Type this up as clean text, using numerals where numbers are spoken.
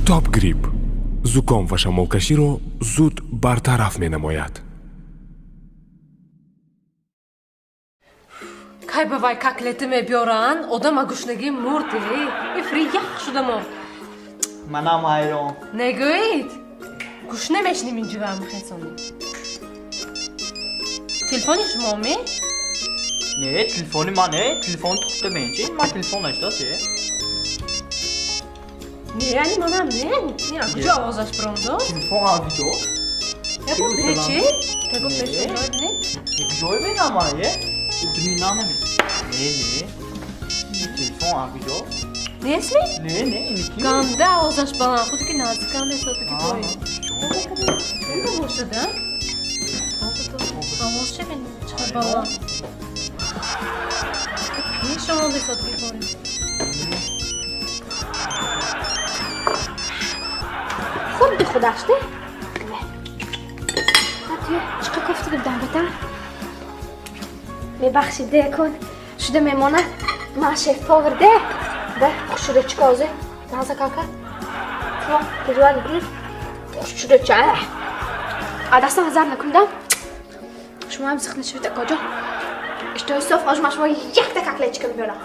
Топ Грипп зуком ва шамолкаширо зуд бартараф менамояд. Кай ба вай котлета мебиёранд, одам а гушнагӣ мурд, ифри ях шуда монд. Манам ҳайрон. Негӯед, гушна мешинем инҷо мехесонем. Телефони шумо ме? Не, телефони ман не, телефони тухта менчи, ман телефон нашдосе. Не, яъни манам не. Не, а куҷо овозаш биромдо? Телефон а куҷо? Ягон печи? Ягон печи ҷой бинед? Куҷое бинам ман, е? Думина наме. Не, не. Телефон а куҷо? Нестми? Не, не, иники. Ганда овозаш баланд, худи ки наздиканда истодаги бой. Канда бошад, а? Овоз че бин, чӣ баланд. Пеш омода истодаги бой. Худди худаш, не? Чиқа кофта дидам бетар? Мебахшид, де кун. Шуда мемонад. Ман шеф-повар, де. Да, хушрӯчка озе. Наза кака. Шумо куҷоа мекунед? Хушрӯча. А дастам ҳазар накундам. Шумо ҳам зиқ нашавед, акоҷон. Иштои соф, ҳозир ман шумо якта котлетчика мебиёрам.